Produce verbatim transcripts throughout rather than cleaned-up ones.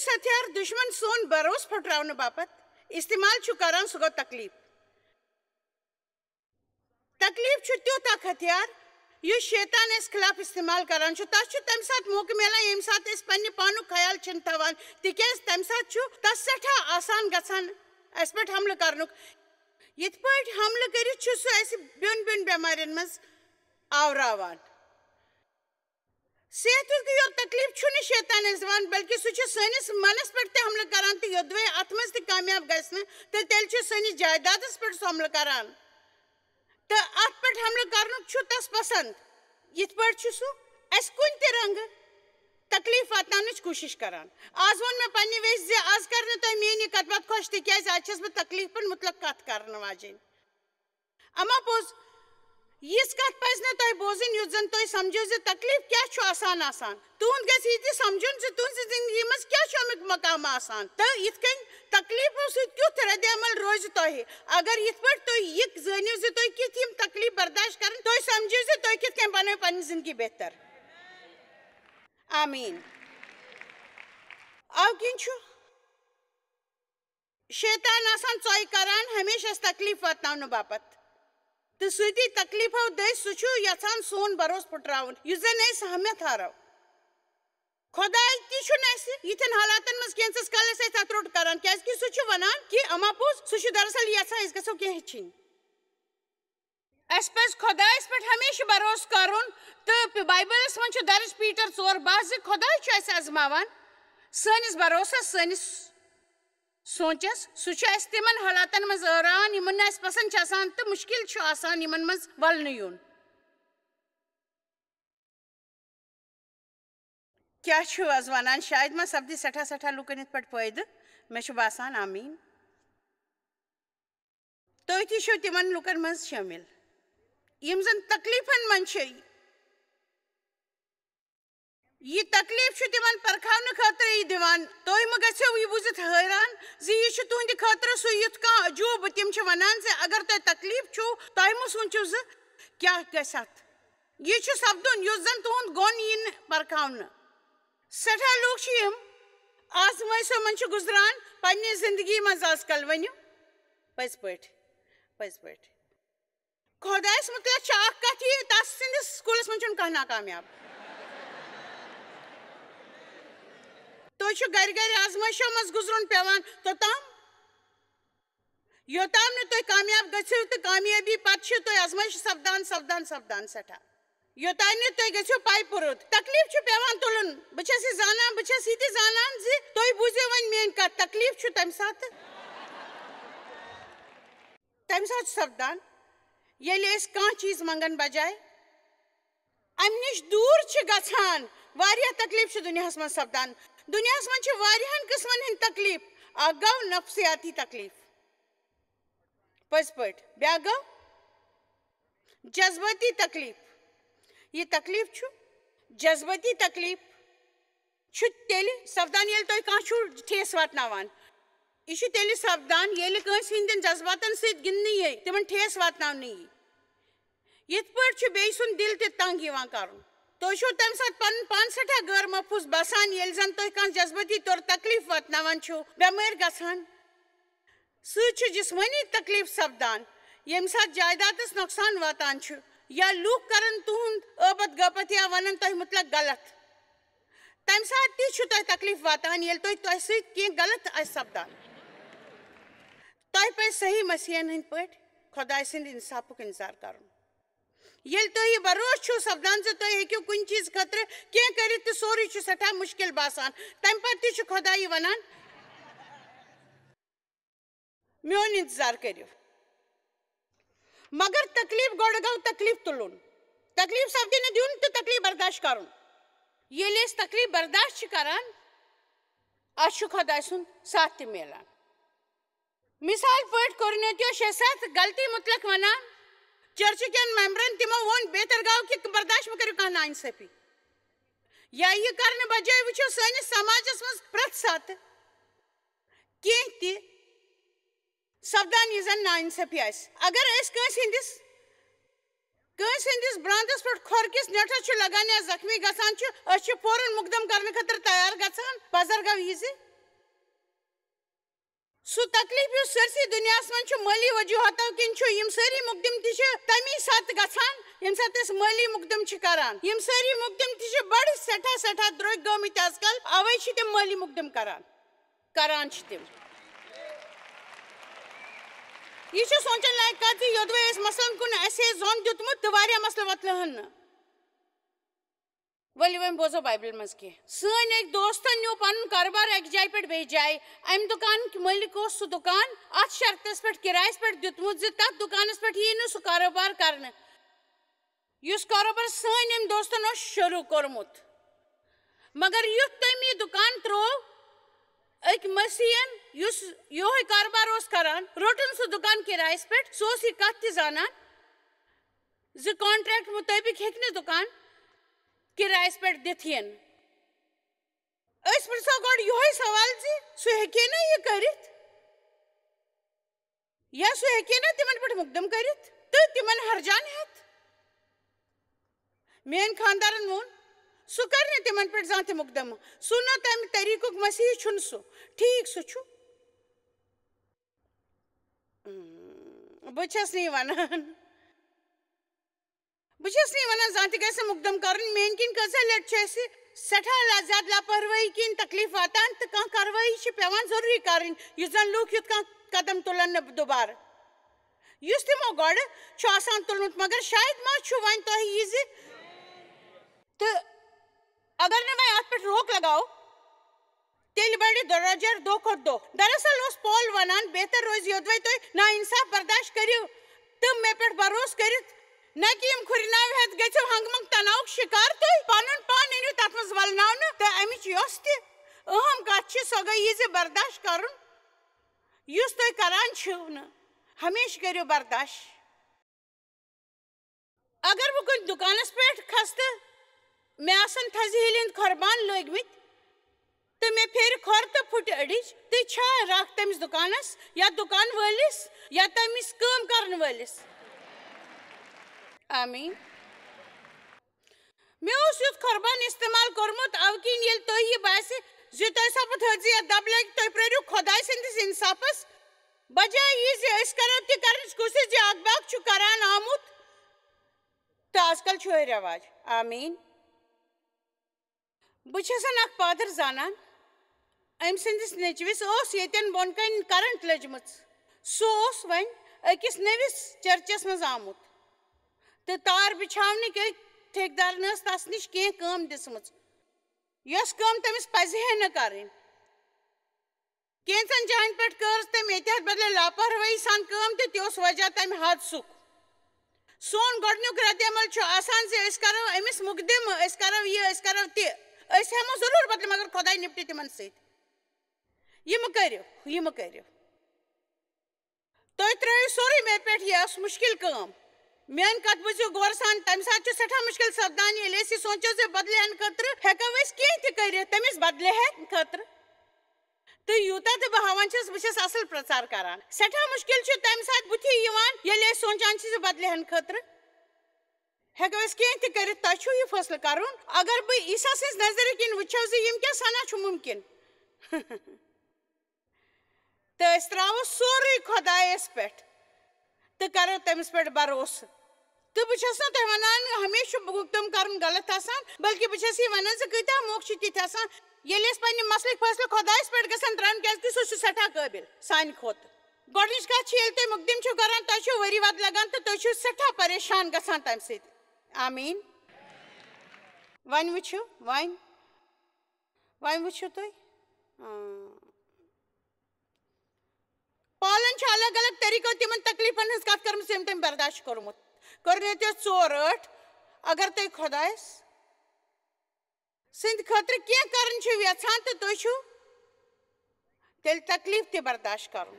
ہتھیار دشمن سون بھروسہٕ پھٹراونہٕ باپتھ استعمال چھُ کران، سُہ گوٚو تکلیف۔ تکلیف چھُ تیُتھ اکھ ہتھیار یُس شیطان اَسہِ خلاف استعمال کران چھُ۔ تَس چھُ تَمہِ ساتہٕ موقعہٕ میلان، ییٚمہِ ساتہٕ أسۍ پننہِ پانُک خیال چھِنہٕ تھاوان، تِکیازِ تَمہِ ساتہٕ چھُ تَس سٮ۪ٹھاہ آسان گژھان اَسہِ پٮ۪ٹھ حملہٕ کرنُک۔ یِتھ پٲٹھۍ حملہٕ کٔرِتھ چھُ سُہ اَسہِ بیوٚن بیوٚن بٮ۪مارٮ۪ن منٛز آوراوان۔ صحتُک یوت تکلیف چھُنہٕ شیطان اَسہِ دِوان، بلکہِ سُہ چھُ سٲنِس منَس پٮ۪ٹھ تہِ حملہٕ کران، تہٕ یوٚدوَے اَتھ منٛز تہِ کامیاب گژھِ نہٕ، تہٕ تیٚلہِ چھُ سٲنِس جائیدادَس پٮ۪ٹھ سُہ حملہٕ کران۔ تہٕ اَتھ پٮ۪ٹھ حملہٕ کرنُک چھُ تَس پسند، یِتھ پٲٹھۍ چھُ سُہ اَسہِ کُنہِ تہِ رنگہٕ تکلیف واتناونٕچ کوٗشش کران۔ آز ووٚن مےٚ پننہِ ویسہِ زِ آز کرِ نہٕ تۄہہِ میٲنۍ یہِ کتھ باتھ خۄش، تِکیازِ آز چھَس بہٕ تکلیفن مُتعلق کتھ کرنہٕ واجیٚنۍ۔ اما پوٚز، یِژھ کتھ پزِ نہٕ تۄہہِ بوزٕنۍ، یُتھ زن تُہۍ سمجھِو زِ تکلیف کیٛاہ چھُ آسان آسان۔ تُہُنٛد گژھِ یہِ تہِ سمجھُن زِ تُہنٛزِ زندگی منٛز کیٛاہ چھُ امیُک مقام آسان، تہٕ یِتھ کٔنۍ تکلیفو سۭتۍ کیُتھ رد عمل روزِ تۄہہِ۔ اگر یِتھ پٲٹھۍ تُہۍ یہِ زٲنِو زِ تُہۍ کِتھ یِم تکلیف برداشت کرن، تُہۍ سمجھِو زِ تُہۍ کِتھ کٔنۍ بنٲیِو پنٕنۍ زندگی بہتر۔ آمین۔ اَوٕ کِنۍ چھُ شیطان آسان ژۄے کران ہمیشہ اَسہِ تکلیف واتناونہٕ باپتھ۔ تہٕ سۭتی تکلیفو دٔسۍ سُہ چھُ یژھان سون بھروسہٕ پھُٹراوُن، یُس زن أسۍ اہمیت ہارو۔ خۄداے تہِ چھُنہٕ اَسہِ یِتھٮ۪ن حالاتن منٛز کینٛژس کالس اَسہِ اَتھ روٚٹ کران، کیازِ کہِ سُہ چھُ ونان کہِ اما پوٚز سُہ چھُ دراصل یژھان أسۍ گژھو کینٛہہ ہیٚچھِنۍ۔ اَسہِ پَزِ خۄدایَس پٮ۪ٹھ ہمیشہِ بھروسہٕ کَرُن، تہٕ بایبلَس منٛز چھُ درٕج پیٖٹر ژور باہ زِ خۄداے چھُ اَسہِ آزماوان سٲنِس بھروسَس، سٲنِس سونٛچَس۔ سُہ چھُ اَسہِ تِمَن حالاتَن منٛز عٲراوان، یِمَن نہٕ اَسہِ پَسنٛد چھِ آسان تہٕ مُشکِل چھُ آسان یِمَن منٛز وَلنہٕ یُن۔ کیٛاہ چھِو آز وَنان؟ شاید ما سپدِ سٮ۪ٹھاہ سٮ۪ٹھاہ لُکَن یِتھ پٲٹھۍ فٲیدٕ؟ مےٚ چھُ باسان، آمیٖن۔ تُہۍ تہِ چھِو تِمَن لُکَن منٛز شٲمِل، یِم زَن تکلیٖفَن منٛز چھِ۔ یہِ تکلیٖف چھُ تِمَن پرکھاونہٕ خٲطرٕ یہِ دِوان۔ تُہۍ مہٕ گژھِو یہِ بوٗزِتھ حٲران زِ یہِ چھُ تُہٕنٛدِ خٲطرٕ سُہ یُتھ کانٛہہ عجوٗبہٕ۔ تِم چھِ وَنان زِ اگر تۄہہِ تکلیٖف چھُو، تۄہہِ مہٕ سوٗنٛچِو زِ کیٛاہ گژھِ اَتھ۔ یہِ چھُ سپدُن، یُس زَن تُہُنٛد گۄن یی نہٕ پرکھاونہٕ۔ سٮ۪ٹھاہ لوٗکھ چھِ یِم آزمٲیشو منٛز چھِ گُزران پننہِ زندگی منٛز آز کل۔ ؤنِو پٔزۍ پٲٹھۍ، پٔزۍ پٲٹھۍ۔ خۄدایَس مُتعلِق چھِ اکھ کَتھ یہِ، تَس سٕنٛدِس سکوٗلَس منٛز چھُنہٕ کانٛہہ ناکامیاب۔ تُہۍ چھِو گرِ گرِ آزمٲیشو منٛز گُزرُن پٮ۪وان توٚتام، یوٚتام نہٕ تُہۍ کامیاب گٔژھِو، تہٕ کامیٲبی پتہٕ چھِ تُہۍ آزمٲیشہِ سپدان، سپدان، سپدان سٮ۪ٹھاہ۔ یوٚتام نہٕ تُہۍ گٔژھِو پاے پوٚرُت۔ تکلیٖف چھُ پٮ۪وان تُلُن۔ بہٕ چھَس یہِ زانان، بہٕ چھَس یہِ تہِ زانان زِ تُہۍ بوٗزِو وۄنۍ میٛٲنۍ کَتھ، تکلیٖف چھُ تَمہِ ساتہٕ، تَمہِ ساتہٕ چھُ سپدان، ییٚلہِ أسۍ کانٛہہ چیٖز منٛگن بجایہِ اَمہِ نِش دوٗر چھِ گژھان۔ واریاہ تکلیٖف چھِ دُنیاہَس منٛز سپدان۔ دُنیاہَس منٛز چھِ واریاہَن قٕسمَن ہٕنٛدۍ تکلیٖف۔ اَکھ گوٚو نفسیاتی تکلیٖف، پٔزۍ پٲٹھۍ۔ بیٛاکھ گوٚو جذبٲتی تکلیٖف۔ یہِ تکلیٖف چھُ، جذبٲتی تکلیٖف چھُ تیٚلہِ سپدان، ییٚلہِ تۄہہِ کانٛہہ چھُو ٹھیس واتناوان۔ یہِ چھُ تیٚلہِ سپدان، ییٚلہِ کٲنٛسہِ ہٕنٛدٮ۪ن جذباتن سۭتۍ گِنٛدنہٕ یِیہِ، تِمن ٹھیس واتناونہٕ یِیہِ۔ یِتھ پٲٹھۍ چھُ بیٚیہِ سُنٛد دِل تہِ تنٛگ یِوان کرُن۔ تُہۍ چھِو تَمہِ ساتہٕ پنُن پان سٮ۪ٹھاہ غٲر محفوٗظ باسان، ییٚلہِ زن تُہۍ کانٛہہ جذبٲتی طور تکلیٖف واتناوان چھِو، بٮ۪مٲرۍ گژھان۔ سۭتۍ چھُ جسمٲنی تکلیٖف سپدان، ییٚمہِ ساتہٕ جائیدادس نۄقصان واتان چھُ یا لوٗکھ کرن تُہُنٛد ٲبت غٲبت یا ونن تۄہہِ مُتعلق غلط۔ تَمہِ ساتہٕ تہِ چھُ تۄہہِ تکلیٖف واتان، ییٚلہِ تۄہہِ، تۄہہِ سۭتۍ کینٛہہ غلط آسہِ سپدان۔ تۄہہِ پزِ صحیح مسیحن ہٕنٛدۍ پٲٹھۍ خۄداے سٕنٛدِ انصافُک انتظار کرُن۔ ییٚلہِ تۄہہِ یہِ بھروسہٕ چھُو سپدان زِ تُہۍ ہیٚکِو کُنہِ چیٖزٕ خٲطرٕ کینٛہہ کٔرِتھ تہٕ سورُے چھُ سٮ۪ٹھاہ مُشکِل باسان، تَمہِ پتہٕ تہِ چھُ خۄداے یہِ ونان، میون انتظار کٔرِو۔ مگر تکلیٖف، گۄڈٕ گوٚو تکلیٖف تُلُن، تکلیٖف سپدِ نہٕ دیُن تہٕ تکلیٖف برداشت کرُن۔ ییٚلہِ أسۍ تکلیٖف برداشت چھِ کران، اَسہِ چھُ خۄداے سُنٛد ساتھ تہِ میلان۔ مثال پٲٹھۍ، کورنتھیو شےٚ ستھ غلطی مُتعلق وَنان، چرچہِ کٮ۪ن ممبرن تِمو ووٚن، بہتر گوٚو کہِ برداشت مہٕ کٔرِو کانٛہہ ناانصٲفی۔ یا یہِ کرنہٕ بجایہِ وٕچھو سٲنِس سماجس منٛز پرٛٮ۪تھ ساتہٕ کینٛہہ تہِ سپدان، یہِ زن ناانصٲفی آسہِ۔ اگر أسۍ کٲنٛسہِ ہٕنٛدِس، کٲنٛسہِ ہٕنٛدِس براندس پٮ۪ٹھ کھۄر کِس نیٹھس چھُ لگان یا زخمی گژھان چھُ، أسۍ چھِ فوراً مقدم کرنہٕ خٲطرٕ تیار گژھان۔ پزر گوٚو یہِ زِ سُہ تکلیف یُس سٲرسٕے دُنیاہَس منٛز چھُ، مٲلی وجوہاتو کِنۍ چھُ، یِم سٲری مُقدِم تہِ چھِ تَمی ساتہٕ گژھان، ییٚمہِ ساتہٕ أسۍ مٲلی مُقدِم چھِ کران۔ یِم سٲری مُقدِم تہِ چھِ بڑٕ سٮ۪ٹھاہ، سٮ۪ٹھاہ درٛوگۍ گٔمٕتۍ آز کل، اَوَے چھِ تِم مٲلی مُقدِم کران۔ کران چھِ تِم۔ یہِ چھُ سونٛچن لایق کتھ زِ یوٚدوَے أسۍ مسلن کُن اَسہِ ہے زوٚن دیُتمُت تہٕ واریاہ مسلہٕ وۄتلہٕ ہن نہٕ۔ ؤلِو وۄنۍ بوزو بایبلہِ منٛز کینٛہہ۔ سٲنۍ أکۍ دوستن نیوٗ پنُن کارٕبار اکہِ جایہِ پٮ۪ٹھ بیٚیہِ جایہِ۔ امہِ دُکانٕکۍ مٲلِک اوس سُہ دُکان اتھ شرطس پٮ۪ٹھ کرایس پٮ۪ٹھ دیُتمُت زِ تتھ دُکانس پٮ۪ٹھ یِیہِ نہٕ سُہ کارٕبار کرنہٕ، یُس کارٕبار سٲنۍ أمۍ دوستن اوس شروٗع کوٚرمُت۔ مگر یُتھ تٔمۍ یہِ دُکان ترٛوو، أکۍ مسیحن، یُس یِہوٚے کارٕبار اوس کران، روٚٹُن سُہ دُکان کرایس پٮ۪ٹھ۔ سُہ اوس یہِ کتھ تہِ زانان زِ کانٹریکٹ مُطٲبِق ہیٚکہِ نہٕ دُکان کرایس پٮ۪ٹھ دِتھ یِن۔ أسۍ پرژھو گۄڈٕ یِہوٚے سوال زِ سُہ ہیٚکہِ نا یہِ کٔرِتھ؟ یا سُہ ہیٚکہِ نا تِمن پٮ۪ٹھ مُقدم کٔرِتھ تہٕ تِمن ہرجان ہٮ۪تھ؟ میٲنۍ خاندارن ووٚن، سُہ کرِ نہٕ تِمن پٮ۪ٹھ زانٛہہ تہِ مُقدم۔ سُہ نہ تمہِ طریٖقُک مسیح چھُنہٕ سُہ۔ ٹھیٖک، سُہ چھُ۔ اۭں، بہٕ چھَس نہٕ یہِ وَنان۔ بہٕ چھَس نہٕ یہِ وَنان زانٛہہ تہِ گژھِ نہٕ مُقدم کَرُن۔ میٛانہِ کِنۍ کۭژاہ لَٹہِ چھِ اَسہِ سٮ۪ٹھاہ لا-، زیادٕ لاپروٲہی کِنۍ تکلیٖف واتان تہٕ کانٛہہ کاروٲیی چھِ پٮ۪وان ضروٗری کَرٕنۍ، یُتھ زَن لوٗکھ یُتھ کانٛہہ قدم تُلَن نہٕ دُبارٕ، یُس تِمو گۄڈٕ چھُ آسان تُلمُت۔ مگر شاید ما چھُ وۄنۍ تۄہہِ یہِ زِ، تہٕ اگر نہٕ وۄنۍ اَتھ پٮ۪ٹھ روک لگاوو، تیٚلہِ بڑِ درجر دۄہ کھۄتہٕ دۄہ۔ دراصل اوس پول ونان، بہتر روزِ یوٚدوے تُہۍ ناانصاف برداشت کٔرِو تہٕ مےٚ پٮ۪ٹھ بھروسہٕ کٔرِتھ، نہ کہِ یِم کھُرِ ناوِ ہٮ۪تھ گٔژھِو ہنگہٕ منگہٕ تناوُک شکار۔ تُہۍ پنُن پان أنِو تتھ منٛز ولناونہٕ۔ تہٕ امِچ یۄس تہِ اہم کتھ چھِ، سۄ گٔے یہِ زِ برداشت کرُن، یُس تُہۍ کران چھِو نہٕ، ہمیشہٕ کٔرِو برداشت۔ اگر بہٕ کُنہِ دُکانس پٮ۪ٹھ کھسہٕ تہٕ مےٚ آسن تھزِ ہِلہِ ہٕنٛدۍ کھۄربان لٲگۍ مٕتۍ تہٕ مےٚ پھیرِ کھۄر تہٕ پھُٹہِ أڈِج، تیٚلہِ چھا راکھ تٔمِس دُکانس یا دُکان وٲلِس یا تٔمِس کٲم کرن وٲلِس؟ آمیٖن۔ مےٚ اوس یُتھ کھۄربان استعمال کوٚرمُت، اَوٕ کِنۍ ییٚلہِ تۄہہِ یہِ باسہِ زِ تۄہہِ سپُد حٲدثہٕ یا دب لگہِ، تُہۍ پرٛٲرِو خۄداے سٕنٛدِس انصافس۔ بجایہِ یہِ زِ أسۍ کرو تہِ کرنٕچ کوٗشش زِ اکھ باکھ چھُ کران آمُت، تہٕ از کل چھُ یہِ رٮ۪واج۔ آمیٖن۔ بہٕ چھَسن اکھ پادر زانان، أمۍ سٕنٛدِس نیٚچوِس اوس ییٚتٮ۪ن بۄن کنہِ کرنٹ لٔجمٕژ۔ سُہ اوس وۄنۍ أکِس نٔوِس چرچس منٛز آمُت، تہٕ تار بِچھاونٕکۍ أکۍ ٹھیکدارن ٲس تس نِش کینٛہہ کٲم دِژمٕژ، یۄس کٲم تٔمِس پزِ ہے نہٕ کرٕنۍ۔ کینٛژن جاین پٮ۪ٹھ کٔر تٔمۍ احتیاط بدلہٕ لاپروٲہی سان کٲم تہٕ تہِ اوس وجہ تمہِ حادثُک۔ سون گۄڈٕنیُک رد عمل چھُ آسان زِ أسۍ کرو أمِس مُقدمہٕ، أسۍ کرو یہِ، أسۍ کرو تہِ، أسۍ ہٮ۪مو ضروٗر بدلہٕ، مگر خۄداے نِپٹہِ تِمن سۭتۍ۔ یہِ مہٕ کٔرِو، یہِ مہٕ کٔرِو۔ تُہۍ ترٛٲیِو سورُے مےٚ پٮ۪ٹھ، یہِ ٲس مُشکِل کٲم۔ میٲنۍ کتھ بوٗزِو غور سان، تمہِ ساتہٕ چھُ سٮ۪ٹھاہ مُشکِل سپدان، ییٚلہِ أسۍ یہِ سونٛچو زِ بدلہٕ ہٮ۪نہٕ خٲطرٕ ہٮ۪کو أسۍ کینٛہہ تہِ کٔرِتھ تٔمِس بدلہٕ ہٮ۪نہٕ خٲطرٕ۔ تہٕ یوٗتاہ تہِ بہٕ ہاوان چھَس، بہٕ چھَس اصل پرچار کران۔ سٮ۪ٹھاہ مُشکِل چھُ تمہِ ساتہٕ بُتھِ یِوان، ییٚلہِ أسۍ سونٛچان چھِ زِ بدلہٕ ہٮ۪نہٕ خٲطرٕ ہٮ۪کو أسۍ کینٛہہ تہِ کٔرِتھ۔ تۄہہِ چھُو یہِ فٲصلہٕ کرُن۔ اگر بہٕ عیسیٰ سٕنٛز نظرِ کِنۍ وٕچھو زِ یِم کیٛاہ سنا چھُ مُمکِن۔ تہٕ أسۍ ترٛاوو سورُے خۄدایَس پٮ۪ٹھ تہٕ کرو تٔمِس پٮ۪ٹھ بھروسہٕ۔ تہٕ بہٕ چھَس نہٕ تۄہہِ وَنان ہمیشہِ چھُ مُقدم کرُن غلط آسان، بلکہِ بہٕ چھَس یہِ وَنان زِ کۭتیٛاہ موقعہٕ چھِ تِتھۍ آسان، ییٚلہِ أسۍ پننہِ مسلٕکۍ فٲصلہٕ خۄدایَس پٮ۪ٹھ گژھن ترٛاوٕنۍ، کیٛازِکہِ سُہ چھُ سٮ۪ٹھاہ قٲبِل سانہِ کھۄتہٕ۔ گۄڈٕنِچ کَتھ چھِ، ییٚلہِ تُہۍ مُقدِم چھِو کران، تۄہہِ چھُو ؤری وادٕ لگان تہٕ تُہۍ چھِو سٮ۪ٹھاہ پریشان گژھان تَمہِ سۭتۍ۔ آمیٖن۔ وۄنۍ وٕچھِو، وۄنۍ، وۄنۍ وٕچھِو تُہۍ۔ اۭں۔ پالن چھُ الگ الگ طریقو تِمن تکلیفن ہٕنٛز کتھ کٔرمٕژ، یِم تٔمۍ برداشت کوٚرمُت۔ کورنتھیس ژور ٲٹھ، اگر تُہۍ خۄدایس سٕنٛدِ خٲطرٕ کینٛہہ کرُن چھِو یژھان تہٕ تُہۍ چھِو تیٚلہِ تکلیف تہِ برداشت کرُن۔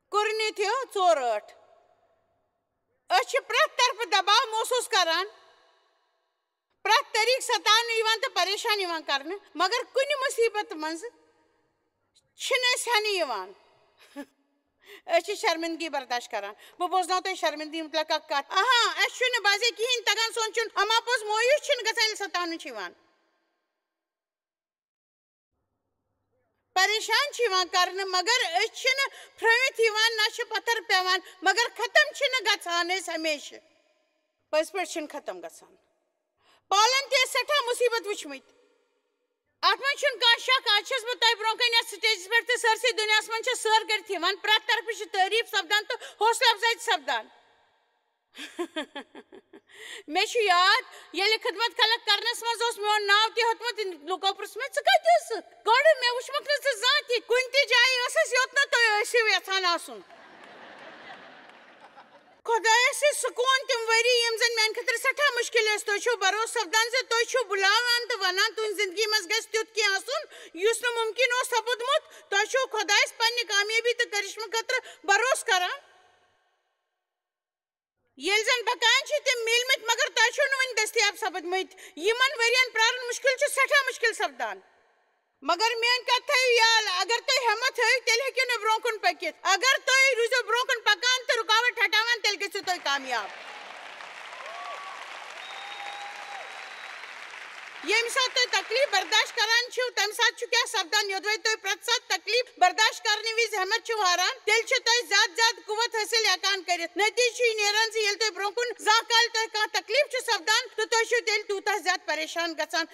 کورنتھیو ژور ٲٹھ۔ أسۍ چھِ پرٛٮ۪تھ طرفہٕ دباو محسوٗس کران، پرٛٮ۪تھ طریٖقہٕ ستاونہٕ یِوان تہٕ پریشان یِوان کرنہٕ، مگر کُنہِ مُصیبت منٛز چھِنہٕ أسۍ ہٮ۪نہٕ یِوان۔ أسۍ چھِ شرمندگی برداشت کران۔ بہٕ بوزناوٕ تۄہہِ شرمندگی مُتعلق اکھ کتھ۔ آہا، اَسہِ چھُنہٕ باسے کِہیٖنۍ تگان سونٛچُن، اما پوٚز مایوٗس چھِنہٕ گژھان، ییٚلہِ ستاونہٕ چھِ یِوان۔ پریشان چھِ یِوان کرنہٕ، مگر أسۍ چھِنہٕ پھرٛٲوِتھ یِوان، نہ چھِ پتھر پٮ۪وان، مگر ختم چھِنہٕ گژھان أسۍ ہمیشہٕ۔ پٔزۍ پٲٹھۍ چھِنہٕ ختم گژھان۔ پالن تہِ ٲسۍ سٮ۪ٹھاہ مُصیٖبت وٕچھمٕتۍ۔ اتھ منٛز چھُنہٕ کانٛہہ شک، از چھَس بہٕ تۄہہِ برونٛہہ کنہِ یتھ سٹیجس پٮ۪ٹھ تہٕ سٲرسٕے دُنیاہس منٛز چھےٚ سٲر کٔرِتھ یِوان، پرٛٮ۪تھ طرفہٕ چھِ تعریٖف سپدان تہٕ حوصلہٕ افزٲیی تہِ سپدان۔ مےٚ چھُ یاد، ییٚلہِ خدمت خلق کرنس منٛز اوس میون ناو تہِ ہیوٚتمُت، لُکو پرٛژھ مےٚ، "ژٕ کتہِ ٲسٕکھ؟ گۄڈٕ مےٚ وٕچھمَکھ نہٕ ژٕ زانٛہہ تہِ۔ کُنہِ تہِ جایہِ ٲسٕس، یوٚت نہٕ تُہۍ ٲسِو یژھان آسُن۔" خۄدایَس سۭتۍ سکوٗن تِم ؤری، یِم زَن میٛانہِ خٲطرٕ سٮ۪ٹھاہ مُشکِل ٲسۍ۔ تُہۍ چھِو بھروسہٕ سپدان زِ تُہۍ چھِو بُلاوان تہٕ وَنان، تُہٕنٛزِ زِندگی منٛز گژھِ تیُتھ کینٛہہ آسُن، یُس نہٕ مُمکِن اوس سپُدمُت۔ تُہۍ چھِو خۄدایَس پنٛنہِ کامیٲبی تہٕ کرشمہٕ خٲطرٕ بھروسہٕ کران۔ ییٚلہِ زَن پکان چھِ تِم میٖلمٕتۍ، مگر تۄہہِ چھِو نہٕ وٕنہِ دٔستیاب سپٕدمٕتۍ۔ یِمَن ؤرین پرٛارُن مُشکِل چھُ سٮ۪ٹھاہ مُشکِل سپدان۔ مگر میٛٲنۍ کَتھ تھٲیِو یاد، اگر تُہۍ ہٮ۪مَتھ ہٲیِو، تیٚلہِ ہیٚکِو نہٕ برٛونٛہہ کُن پٔکِتھ۔ اگر تُہۍ روٗزِو برٛونٛہہ کُن پکان تہٕ رُکاوٹ ہٹاوان، تیٚلہِ گٔژھِو تُہۍ کامیاب۔ ییٚمہِ ساتہٕ تُہۍ تکلیف برداشت کران چھِو، تَمہِ ساتہٕ چھُ کیٛاہ سپدان؟ یوٚدوَے تُہۍ پرٛٮ۪تھ ساتہٕ تکلیف برداشت کرنہٕ وِزِ ہٮ۪مَتھ چھِو ہاران، تیٚلہِ چھِ تۄہہِ زیادٕ زیادٕ قوت حٲصِل ہٮ۪کان کٔرِتھ۔ نٔتیٖجہٕ چھُ یہِ نیران زِ ییٚلہِ تۄہہِ برٛونٛہہ کُن زانٛہہ کالہِ تۄہہِ کانٛہہ تکلیف چھُ سپدان، تہٕ تُہۍ چھِو تیٚلہِ تیوٗتاہ زیادٕ پریشان گژھان،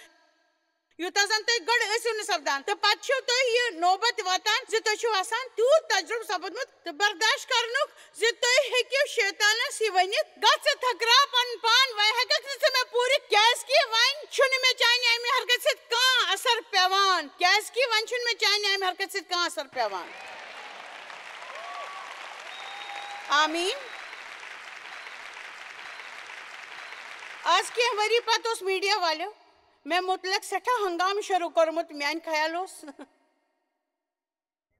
یوٗتاہ زَن تُہۍ گۄڈٕ ٲسِو نہٕ سپدان۔ تہٕ پتہٕ چھِو تُہۍ یہِ نوبت واتان زِ تُہۍ چھِو آسان تیوٗت تجرُبہٕ سپُدمُت تہٕ برداشت کرنُک زِ تُہۍ ہیٚکِو شیطانس یہِ ؤنِتھ، "گژھ ژٕ تھکراو پنُن پان، وۄنۍ ہٮ۪ککھ نہٕ ژٕ مےٚ پوٗرِتھ، کیازِ کہِ وۄنۍ چھُنہٕ مےٚ چانہِ امہِ حرکت سۭتۍ کانٛہہ اثر پٮ۪وان، کیازِ کہِ وۄنۍ چھُنہٕ مےٚ چانہِ امہِ حرکت سۭتۍ کانٛہہ اثر پٮ۪وان۔" آمیٖن۔ آز کینٛہہ ؤری پتہٕ اوس میٖڈیا والیو مےٚ مُتعلق سٮ۪ٹھاہ ہنگامہٕ شروٗع کوٚرمُت۔ میٛانہِ خیال اوس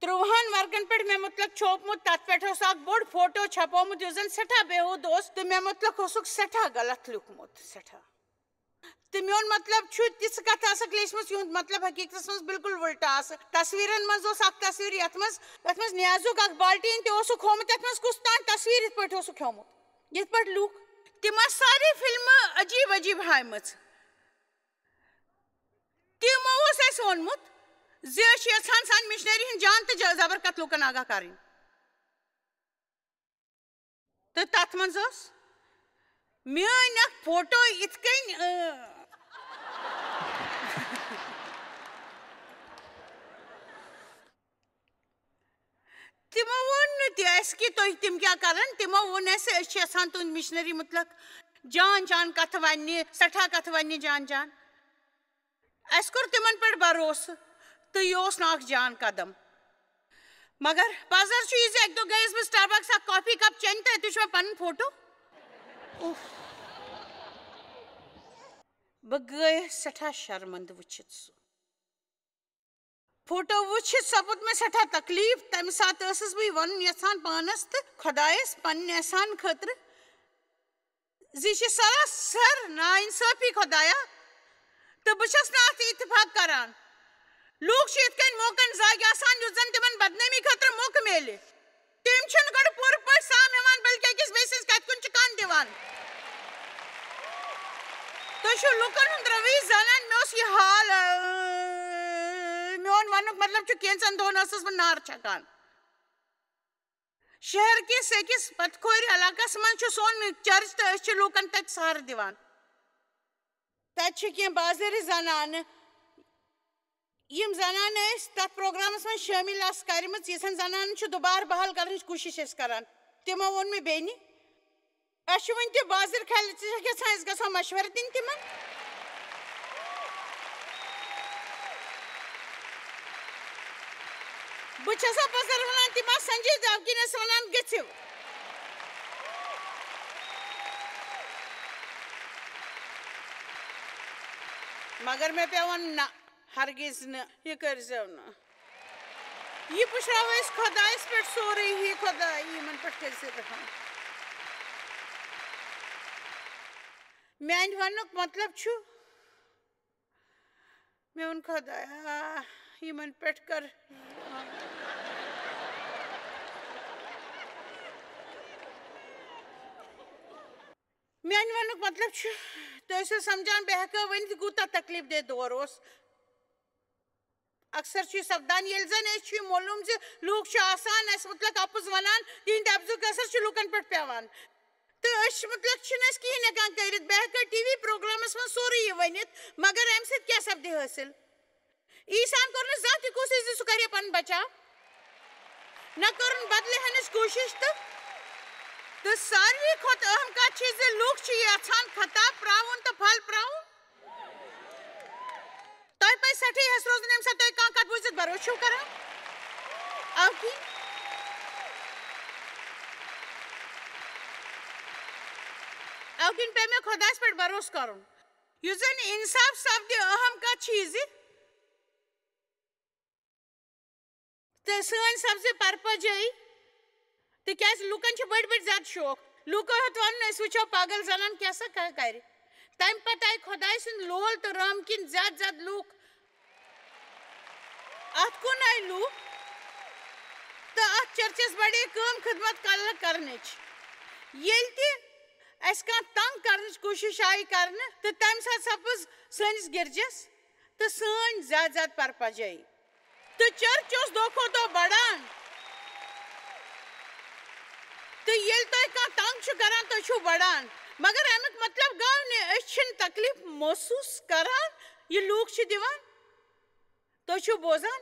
ترٛۆہَن ورقن پٮ۪ٹھ مےٚ مُتعلق چھوپمُت، تتھ پٮ۪ٹھ اوس اکھ بوٚڑ فوٹو چھپومُت، یُس زن سٮ۪ٹھاہ بیہود اوس تہٕ مےٚ مُتعلق اوسُکھ سٮ۪ٹھاہ غلط لیوٗکھمُت، سٮ۪ٹھاہ۔ تہٕ میون مطلب چھُ، تِژھ کتھ آسکھ لیچھمٕژ، یِہُنٛد مطلب حقیٖقتس منٛز بالکل وُلٹہٕ آسہٕ۔ تصویٖرن منٛز اوس اکھ تصویٖر، یتھ منٛز، یتھ منٛز نیازُک اکھ بالٹیٖن تہِ اوسُکھ ہومُت، یتھ منٛز کُس تام تصویٖر یِتھ پٲٹھۍ اوسُکھ ہومُت، یِتھ پٲٹھۍ لوٗکھ۔ تِم آسہٕ سارے فلمہٕ عجیٖب عجیٖب ہایمژٕ۔ تِمو اوس اَسہِ ووٚنمُت زِ أسۍ چھِ یَژھان سانہِ مِشنٔری ہٕنٛز جان تہٕ ج-، زبر کتھ لوٗکن آگاہ کرٕنۍ۔ تہٕ تتھ منٛز ٲس میٲنۍ اکھ فوٹو یِتھ کٔنۍ، اۭں۔ تِمو ووٚن نہٕ تہِ اَسہِ کہِ تُہۍ تِم کیٛاہ کرن، تِمو ووٚن اَسہِ، أسۍ چھِ یَژھان تُہنٛدِ مِشنٔری مُتعلق جان جان کتھٕ وننہِ، سٮ۪ٹھاہ کتھٕ وننہِ جان جان۔ اَسہِ کوٚر تِمن پٮ۪ٹھ بھروسہٕ تہٕ یہِ اوس نہٕ اکھ جان قدم۔ مگر پزر چھُ یہِ زِ اَکہِ دۄہ گٔیَس بہٕ Starbucks اکھ کافی کپ چٮ۪نہِ تہٕ اَتہِ وُچھ مےٚ پنُن فوٹو۔ اُف۔ بہٕ گٔیَس سٮ۪ٹھاہ شرمندٕ وٕچھِتھ سُہ۔ فوٹو وٕچھِتھ سپُد مےٚ سٮ۪ٹھاہ تکلیٖف۔ تَمہِ ساتہٕ ٲسٕس بہٕ یہِ وَنُن یَژھان پانَس تہٕ خۄدایَس پنٛنہِ احسان خٲطرٕ زِ یہِ چھِ سراسر نااِنصٲفی، خۄدایا، تہٕ بہٕ چھَس نہٕ اَتھ اتفاق کران۔ لوٗکھ چھِ یِتھ کٔنۍ موقعن زاگہِ آسان، یُتھ زَن تِمَن بدنٲمی خٲطرٕ موقعہٕ میلہِ۔ تِم چھِنہٕ گۄڈٕ پوٗرٕ پٲٹھۍ سام ہٮ۪وان، بلکہِ أکِس بیٚیہِ سٕنٛز کَتھِ کُن چھِ کَن دِوان۔ تُہۍ چھِو لُکَن ہُنٛد رویہِ زانان، مےٚ اوس یہِ حال، اۭں، میون وَنُک مطلب چھُ، کینٛژَن دۄہَن ٲسٕس بہٕ نار چھَکان۔ شہر کِس أکِس پتہٕ کھورِ علاقَس منٛز چھُ سون چرچ تہٕ أسۍ چھِ لُکَن تَتہِ سہارٕ دِوان۔ تَتہِ چھِ کینٛہہ بازرٕ زنانہٕ، یِم زنانہٕ أسۍ تَتھ پروگرامَس منٛز شٲمِل آسہٕ کَرِمٕژ، یِژھن زنانَن چھُ دُبارٕ بحال کَرنٕچ کوٗشِش أسۍ کَران۔ تِمو ووٚن مےٚ بیٚنہِ، اَسہِ چھُ وٕنہِ تہِ بازر کھالہِ، ژٕ چھَکھ یَژھان أسۍ گژھو مَشوَرٕ دِنہِ تِمَن؟ بہٕ چھَسو پَزر وَنان، تِم آسہٕ سنجیٖد ذاوقیٖنَس وَنان، "گٔژھِو۔" مگر مےٚ پیوٚو وَنُن، نہ، ہرگز نہٕ، یہِ کٔرۍزیو نہٕ۔ یہِ پُشراوو أسۍ خۄدایَس پٮ۪ٹھ سورُے، ہے خۄداے، یِمَن پٮ۪ٹھ کٔرۍ زِ رحم۔ میٛانہِ وَننُک مطلب چھُ، میون خۄدایا، یِمَن پٮ۪ٹھ کر۔ میٛانہِ وَننُک مطلب چھُ، تُہۍ ٲسِو سَمجھان، بہٕ ہٮ۪کہٕ ہا ؤنِتھ، یہِ کوٗتاہ تکلیٖف دہ دور اوس۔ اکثر چھُ یہِ سپدان، ییٚلہِ زن أسۍ چھُ یہِ معلوم زِ لوٗکھ چھِ آسان اَسہِ مُتعلق اپُز ونان، تِہنٛدِ اپزُک اثر چھُ لوٗکن پٮ۪ٹھ پٮ۪وان۔ تہٕ أسۍ چھِ مُتعلق چھِنہٕ أسۍ کِہیٖنۍ ہٮ۪کان کٔرِتھ۔ بہٕ ہٮ۪کہٕ ٹی وی پروگرامس منٛز سورُے یہِ ؤنِتھ، مگر امہِ سۭتۍ کیٛاہ سپدِ حٲصِل؟ عیسیٰ ہن کوٚر نہٕ زانٛہہ تہِ کوٗشِش زِ سُہ کرِ پنُن بچاو، نہ کٔرٕن بدلہٕ ہٮ۪نٕچ کوٗشِش تہٕ، تہٕ ساروی کھۄتہٕ اہم کتھ چھِ زِ لوٗکھ چھِ یژھان خطا پراوُن تہٕ پھل پراوُن۔ تۄہہِ پزِ سٮ۪ٹھاہ ہٮ۪س روزُن، ییٚمہِ ساتہٕ تُہۍ کانٛہہ کتھ بوٗزِتھ بھروسہٕ چھِو کران۔ اَوٕ کِنۍ، اَوٕ کِنۍ پیٚیہِ مےٚ خۄدایَس پٮ۪ٹھ بھروسہٕ کرُن۔ یُس زن انصاف سپدِ، اہم کتھ چھِ یہِ زِ تہٕ سٲنۍ سپزِ پرپجٲیی۔ تِکیٛازِ لوٗکن چھِ بٔڑۍ بٔڑۍ زیادٕ شوق۔ لوٗکو ہیوٚت ونُن، أسۍ وٕچھو پاگل زنان کیٛاہ سا کا-، کرِ۔ تمہِ پتہٕ آیہِ خۄداے سٕنٛدِ لول تہٕ رحم کِنۍ زیادٕ زیادٕ لوٗکھ اتھ کُن آیہِ لوٗکھ۔ تہٕ اتھ چرچس بڑے کٲم خدمت کل-، کرنٕچ۔ ییٚلہِ تہِ اسہِ کانٛہہ تنگ کرنٕچ کوٗشش آیہِ کرنہٕ، تہٕ تمہِ ساتہٕ سپٕز سٲنِس گرجس تہٕ سٲنۍ زیادٕ زیادٕ پرپجٲیی۔ تہٕ چرچ اوس دۄہ کھۄتہٕ دۄہ بڑان۔ تہٕ ییٚلہِ تۄہہِ کانٛہہ تنگ چھُ کران، تُہۍ چھِو بڑان۔ مگر امیُک مطلب گوٚو نہٕ أسۍ چھِنہٕ تکلیف محسوس کران، یہِ لوٗکھ چھِ دِوان۔ تُہۍ چھِو بوزان؟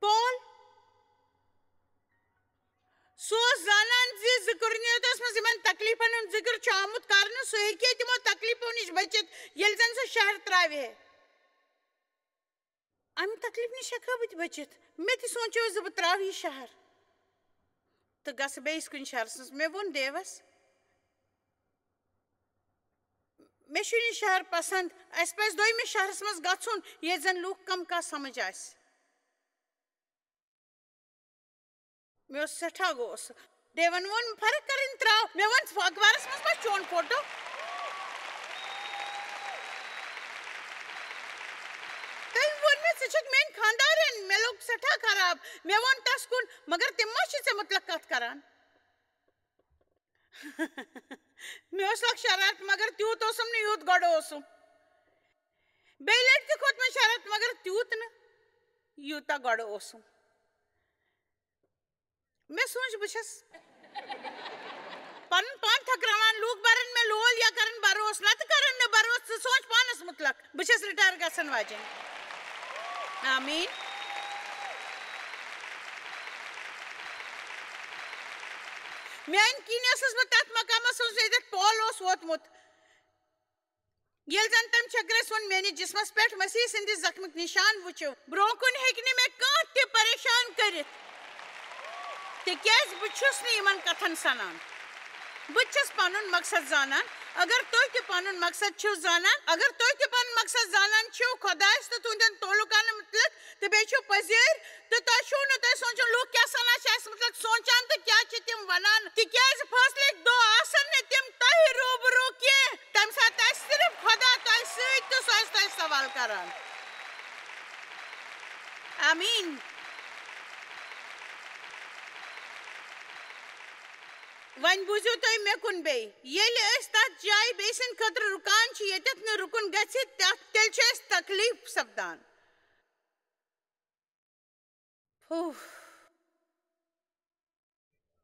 پول، سُہ اوس زانان زِ ذکر نیتس منٛز یِمن تکلیفن ہُنٛد ذکر چھُ آمُت کرنہٕ، سُہ ہیٚکہِ ہے تِمو تکلیفو نِش بٔچِتھ، ییٚلہِ زن سُہ شہر ترٛاوِ ہے۔ امہِ تکلیف نِش ہیٚکہٕ ہا بہٕ تہِ بٔچِتھ؟ مےٚ تہِ سونٛچیو زِ بہٕ ترٛاوٕ یہِ شہر تہٕ گژھٕ بیٚیِس کُنہِ شہرس منٛز۔ مےٚ ووٚن دیوس، مےٚ چھُنہٕ یہِ شہر پسند۔ اسہِ پزِ دوٚیمِس شہرس منٛز گژھُن، ییٚتہِ زن لوٗکھ کم کانٛہہ سمجھ آسہِ۔ مےٚ اوس سٮ۪ٹھاہ غصہٕ۔ دیون ووٚن، فرق کرٕنۍ ترٛاو۔ مےٚ ووٚن، اخبارس منٛز ما چھُ چون فوٹو؟ تٔمۍ ووٚن مےٚ، ژٕ چھکھ میٲنۍ خانٛدارِنۍ۔ مےٚ لوٚگ سٮ۪ٹھاہ خراب۔ مےٚ ووٚن تس کُن، مگر تِم ما چھِ ژےٚ مُتعلق کتھ کران؟ مےٚ اوس اکھ شرارت، مگر تیوٗت اوسُم نہٕ یوٗت گۄڈٕ اوسُم۔ بیٚیہِ لٹہِ تہِ کھوٚت مےٚ شرارت، مگر تیوٗت نہٕ، یوٗتاہ گۄڈٕ اوسُم۔ مےٚ سوٗنٛچ، بہٕ چھَس پنُن پان تھکراوان، لوٗکھ برن مےٚ لول یا کرن بروس، نتہٕ کرن نہٕ بروس۔ ژٕ سونٛچ پانس مُتعلق، بہٕ چھَس رِٹایر گژھن واجیٚنۍ۔ آمیٖن۔ میانہِ کِنۍ ٲسٕس بہٕ تتھ مقامس منٛز، ییٚتٮ۪تھ پول اوس ووتمُت۔ ییٚلہِ زن تٔمۍ چھٔکرس ووٚن، میٲنِس جسمس پٮ۪ٹھ مسیح سٕنٛدِ زخمٕکۍ نشان وٕچھِو، برونٛہہ کُن ہیٚکہِ نہٕ مےٚ کانٛہہ تہِ پریشان کٔرِتھ، تِکیازِ بہٕ چھُس نہٕ یِمن کتھن سنان۔ بہٕ چھَس پنُن مقصد زانان۔ اگر تُہۍ تہِ پنُن مقصد چھِو زانان، اگر تُہۍ تہِ پنُن مقصد زانان چھِو خۄدایس تہٕ تُہنٛدٮ۪ن تعلقن مُتعلق، تہٕ بیٚیہِ چھِو پٔزیٖر، تہٕ تۄہہِ چھُو نہٕ تۄہہِ سونٛچُن، لوٗکھ کیٛاہ سنان چھِ اَسہِ مُتعلق، سونٛچان تہٕ کیٛاہ چھِ تِم وَنان؟ تِکیٛازِ فٲصلٕکۍ دۄہ آسَن نہٕ تِم تۄہہِ روٗبروٗ کینٛہہ۔ تَمہِ ساتہٕ آسہِ صرف خۄدا تۄہہِ سۭتۍ تہٕ سُہ آسہِ تۄہہِ سوال کران۔ آمیٖن۔ وۄنۍ بوٗزِو تُہۍ مےٚ کُن بیٚیہِ۔ ییٚلہِ أسۍ تَتھ جایہِ بیٚیہِ سٕنٛدِ خٲطرٕ رُکان چھِ، ییٚتٮ۪تھ نہٕ رُکُن گژھِ، تَتھ، تیٚلہِ چھُ اَسہِ تکلیٖف سپدان۔ اوف۔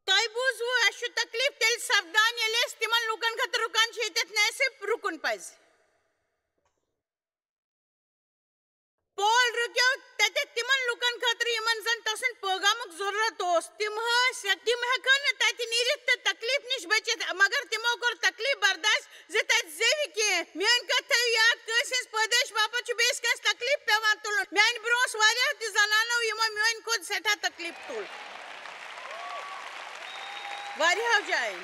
تۄہہِ بوٗزوٕ، اَسہِ چھُ تکلیٖف تیٚلہِ سپدان، ییٚلہِ أسۍ تِمن لوٗکن خٲطرٕ رُکان چھِ، ییٚتٮ۪تھ نہٕ اَسہِ رُکُن پزِ۔ پول رُکیو تَتٮ۪تھ تِمن لوٗکن خٲطرٕ، یِمن زن تسُنٛد پٲغامُک ضروٗرت اوس۔ تِم ٲسۍ، تِم ہٮ۪کہٕ نہٕ تَتہِ نیٖرِتھ تہٕ تکلیٖف نِش بٔچِتھ، مگر تِمو کوٚر تکلیٖف برداش۔ زِ تَتہِ زیوِ کینٛہہ۔ میٲنۍ کتھ تھٲیِو یاد، کٲنٛسہِ ہٕنٛز پٲدٲیِش باپتھ چھُ بیٚیِس کٲنٛسہِ تکلیٖف پٮ۪وان تُلُن۔ میانہِ برونٛہہ ٲس واریاہ تہِ زنانو، یِمو میٲنۍ کھۄتہٕ سٮ۪ٹھاہ تکلیٖف تُل۔ واریاہو جاین۔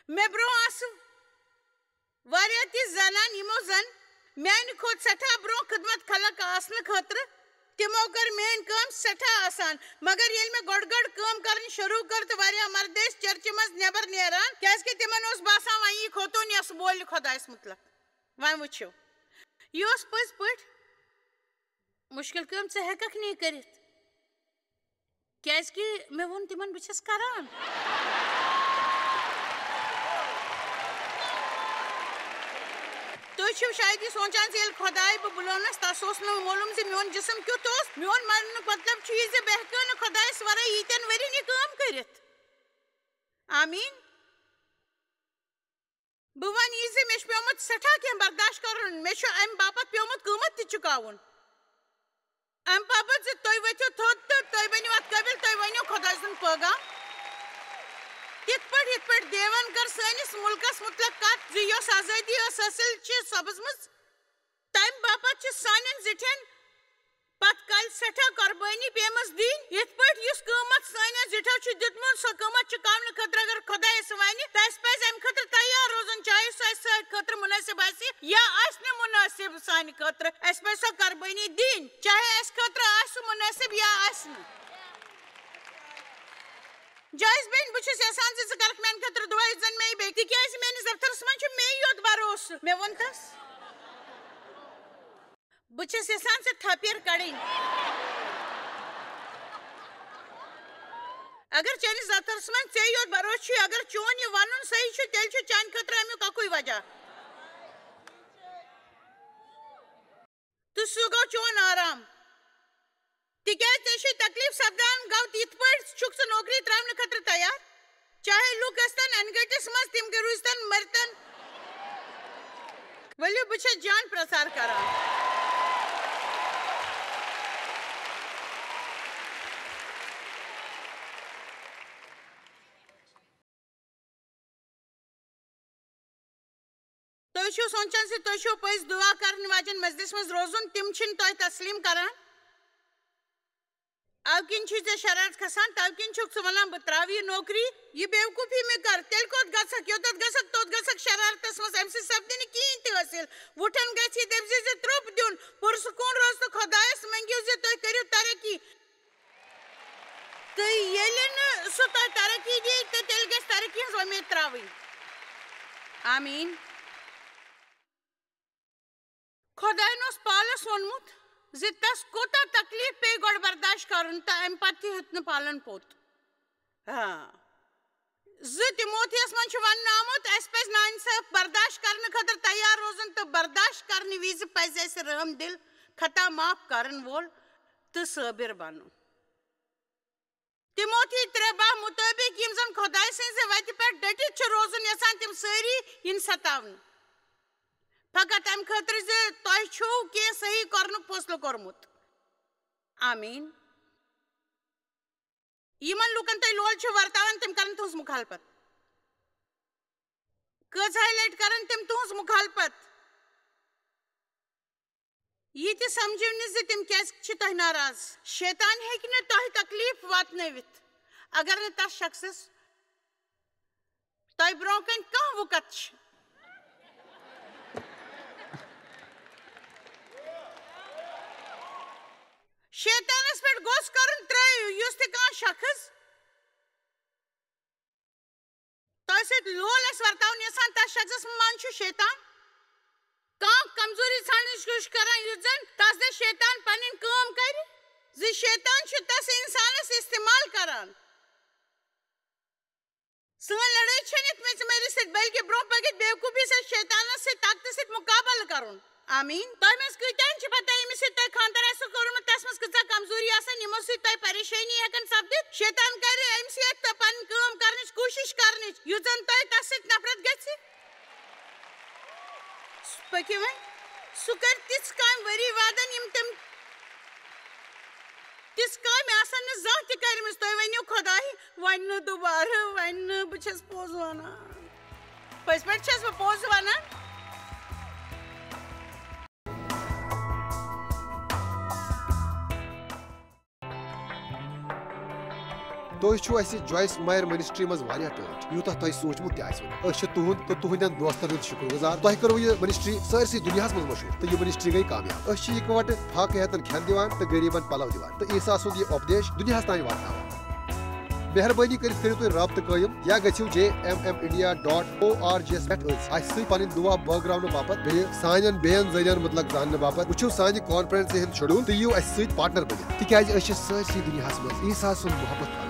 مےٚ برونٛہہ آسہٕ واریاہ تِژھ زنان، یِمو زن میانہِ کھۄتہٕ سٮ۪ٹھاہ برونٛہہ خدمت خلق آسنہٕ خٲطرٕ، تِمو کٔر میٲنۍ کٲم سٮ۪ٹھاہ آسان۔ مگر ییٚلہِ مےٚ گۄڈٕ گۄڈٕ کٲم کرٕنۍ شروٗع کٔر تہٕ واریاہ مرد ٲسۍ چرچہِ منٛز نٮ۪بر نیران، کیازِ کہِ تِمن اوس باسان، وۄنۍ یی خوتوٗن یۄس بولہِ خۄدایس مُتعلق۔ وۄنۍ وٕچھِو، یہِ اوس پٔزۍ پٲٹھۍ مُشکِل کٲم، ژٕ ہٮ۪ککھ نہٕ یہِ کٔرِتھ۔ کیازِ کہِ مےٚ ووٚن تِمن بہٕ چھَس کران۔ تُہۍ چھِو شاید یہِ سونٛچان زِ ییٚلہِ خۄداے بہٕ بُلٲونَس، تَس اوس نہٕ معلوٗم زِ میون جسم کیُتھ اوس۔ میون وننُک مطلب چھُ یہِ زِ بہٕ ہٮ۪کہٕ نہٕ خۄدایَس ورٲے ییٖتٮ۪ن ؤرین یہِ کٲم کٔرِتھ۔ آمیٖن۔ بہٕ وَنہٕ یہِ زِ مےٚ چھُ پیومُت سٮ۪ٹھاہ کینٛہہ برداشت کرُن۔ مےٚ چھُ اَمہِ باپتھ پیومُت قۭمتھ تہِ چُکاوُن۔ اَمہِ باپتھ زِ تُہۍ ؤتھِو تھوٚد تہٕ تُہۍ بٔنِو اَتھ قٲبِل، تُہۍ ؤنِو خۄداے سُنٛد پٲغام۔ تِتھ پٲٹھۍ، یِتھ پٲٹھۍ دیون کٔر سٲنِس مُلکَس مُتعلِق کَتھ زِ یۄس آزٲدی ٲس حٲصِل چھِ سپٕزمٕژ، تَمہِ باپتھ چھِ سانٮ۪ن زِٹھٮ۪ن پتہٕ کالہِ سٮ۪ٹھاہ قۄربٲنی پیمٕژ دِنۍ۔ یِتھ پٲٹھۍ یُس قۭمتھ سٲنٮ۪ن زِٹھٮ۪و چھُ دیُتمُت، سُہ قۭمتھ چُکاونہٕ خٲطرٕ اگر خۄدایَس وَنہِ، تہٕ اَسہِ پَزِ اَمہِ خٲطرٕ تیار روزُن، چاہے سُہ اَسہِ سانہِ خٲطرٕ مُنٲسِب آسہِ یا آسہِ نہٕ مُنٲسِب سانہِ خٲطرٕ۔ اَسہِ پَزِ سۄ قۄربٲنی دِنۍ، چاہے اَسہِ خٲطرٕ آسہِ سُہ مُنٲسِب یا آسہِ نہٕ۔ جایز بیٚنہِ، بہٕ چھُس یَژھان زِ ژٕ کَرَکھ میٛانہِ خٲطرٕ دُعا، یُتھ زَن مےٚ یہِ بیٚیہِ، تِکیٛازِ میٛٲنِس دفترَس منٛز چھُ مے یوت بروسہٕ۔ مےٚ ووٚن تَس۔ بہٕ چھَس یَژھان ژےٚ تھپھ یَر کَڑٕنۍ۔ اگر چٲنِس دفترَس منٛز ژےٚ یوت بروسہٕ چھُے، اگر چون یہِ وَنُن صحیح چھُ، تیٚلہِ چھُ چانہِ خٲطرٕ اَمیُک اَکُے وجہ۔ تہٕ سُہ گوٚو چون آرام۔ تِکیٛازِ ژےٚ چھُے تکلیٖف سپدان، گوٚو تِتھ پٲٹھۍ چھُکھ ژٕ نوکری ترٛاونہٕ خٲطرٕ تیار؟ چاہے لوٗکھ ٲسۍتن انہِ گٔٹِس منٛز، تِم تہِ روٗزۍتن مٔرۍتن۔ ؤلِو، بہٕ چھَس جان پرٛچار کران۔ تُہۍ چھِو سونٛچان زِ تُہۍ چھِو پٔزۍ دُعا کرن واجٮ۪ن مجلس منٛز روزُن، تِم چھِنہٕ تۄہہِ تسلیم کران۔ اَوٕ کِنۍ چھُے ژےٚ شرارت کھسان، تَوٕ کِنۍ چھُکھ ژٕ وَنان، "بہٕ ترٛاوٕ یہِ نوکری، یہِ بیوقوٗفی مےٚ کر۔" تیٚلہِ کوٚت گژھکھ؟ یوٚتَتھ گژھکھ، توٚت گژھکھ شرارتس منٛز، اَمہِ سۭتۍ سپدِ نہٕ کِہیٖنۍ تہِ حٲصِل۔ وُٹھن گژھِ یہِ، دٔپۍ زِ زِ ترٛوٚپ دیُن، پُرسکوٗن روز تہٕ خۄدایَس مٔنٛگِو زِ تُہۍ کٔرِو ترقی۔ تہٕ ییٚلہِ نہٕ سُہ تۄہہِ ترقی دِیہِ، تہٕ تیٚلہِ گژھِ ترقی ہٕنٛز وۄمید ترٛاوٕنۍ۔ آمیٖن۔ خۄدایَن اوس پالَس ووٚنمُت زِ تَس کوٗتاہ تکلیٖف پیٚیہِ گۄڈٕ برداشت کَرُن، تہٕ اَمہِ پَتہٕ تہِ ہیوٚت نہٕ پالَن پوٚت۔ ہاں۔ زٕ تِموتھیَس منٛز چھُ وَننہٕ آمُت، اَسہِ پَزِ نااِنصٲف برداشت کرنہٕ خٲطرٕ تیار روزُن، تہٕ برداشت کرنہٕ وِزِ پَزِ اَسہِ رحم دِل، خطا معاف کرن وول، تہٕ صٲبِر بنُن۔ تِموتھی ترٛےٚ باہ مُطٲبِق، یِم زَن خۄدایہِ سٕنٛزِ وَتہِ پٮ۪ٹھ ڈٔٹِتھ چھِ روزُن یَژھان، تِم سٲری یِن ستاونہٕ، فقط اَمہِ خٲطرٕ زِ تۄہہِ چھُو کینٛہہ صحیح کرنُک فٲصلہٕ کوٚرمُت۔ آمیٖن۔ یِمن لوٗکن تُہۍ لول چھِو ورتاوان، تِم کرن تُہنٛز مُخالفت۔ کۭژاہ لٹہِ کرن تِم تُہنٛز مُخالفت؟ یہِ تہِ سمجھِو نہٕ زِ تِم کیازِ چھِ تۄہہِ ناراض۔ شیطان ہیٚکہِ نہٕ تۄہہِ تکلیف واتنٲوِتھ، اگر نہٕ تس شخصس تۄہہِ برونٛہہ کنہِ کانٛہہ وُکت چھِ۔ شیطانس پٮ۪ٹھ غوسہٕ کرُن ترٲیِو، یُس تہِ کانٛہہ شخص تۄہہِ سۭتۍ لول آسہِ ورتاوُن یژھان، تس شخصس منٛز چھُ شیطان کانٛہہ کمزوری ژھانڈنٕچ کوٗشش کران، یُتھ زن تس دِ شیطان پنٕنۍ کٲم کرِ، زِ شیطان چھُ تس انسانس استعمال کران۔ سٲنۍ لڑٲے چھَنہٕ یتھ مٔژِ مٲرِس سۭتۍ، بلکہِ برونٛہہ پٔکِتھ بیوقوٗفی سۭتۍ، شیطانس سۭتۍ، طاقتہٕ سۭتۍ مُقابلہٕ کرُن۔ آمیٖن۔ تۄہہِ منٛز کۭتیاہن چھِ پتہ، ییٚمِس سۭتۍ تۄہہِ خانٛدر آسِو کوٚرمُت، تس منٛز کۭژاہ کمزوری آسن، یِمو سۭتۍ تۄہہِ پریشٲنی ہٮ۪کن سپدِتھ؟ شیطان کرِ أمِس سۭتۍ تہٕ پنٕنۍ کٲم کرنٕچ کوٗشش کرنٕچ، یُتھ زن تۄہہِ تس سۭتۍ نفرت گژھِ۔ پٔکِو وۄنۍ۔ سُہ کرِ تِژھ کامہِ ؤری وادن، یِم تٔمۍ تِژھ کامہِ آسن نہٕ زانٛہہ تہِ کٔرمٕژ۔ تُہۍ ؤنِو خۄداے، وۄنۍ نہٕ دُبارٕ، وۄنۍ نہٕ، بہٕ چھَس پوٚز وَنان۔ پٔزۍ پٲٹھۍ چھَس بہٕ پوٚز وَنان۔ تُہۍ چھِو اَسہِ جویس مایر منسٹری منٛز واریاہ ٹٲٹھۍ، یوٗتاہ تۄہہِ سوٗنٛچمُت تہِ آسِوٕ نہٕ۔ أسۍ چھِ تُہُنٛد تہٕ تُہٕنٛدٮ۪ن دوستن ہُنٛد شُکر گُزار۔ تۄہہِ کٔروٕ یہِ منسٹری سٲرسٕے دُنیاہَس منٛز مشہوٗر تہٕ یہِ منسٹری گٔے کامیاب۔ أسۍ چھِ یِکوَٹہٕ فاقہٕ ہیتن کھٮ۪ن دِوان تہٕ غریٖبن پلو دِوان تہٕ عیسیٰ سُنٛد یہِ اُپدیش دُنیاہَس تام واتناوان۔ مہربٲنی کٔرِتھ کٔرِو تُہۍ رابطہٕ قٲیِم یا گٔژھِو J M M India dot O R G یَس پٮ۪ٹھ أتھۍ اَسہِ سۭتۍ پنٕنۍ دُعا بٲگراونہٕ باپتھ، بیٚیہِ سانٮ۪ن بیٚین ذٔریعن مُتعلق زاننہٕ باپتھ۔ وٕچھِو سانہِ کانفرنسہِ ہُنٛد شیڈول تہٕ یِیِو اَسہِ سۭتۍ پارٹنر بٔنِتھ، تِکیازِ أسۍ چھِ سٲرسٕے دُنیاہَس منٛز عیسیٰ سُنٛد محبت پھٔہلاوان۔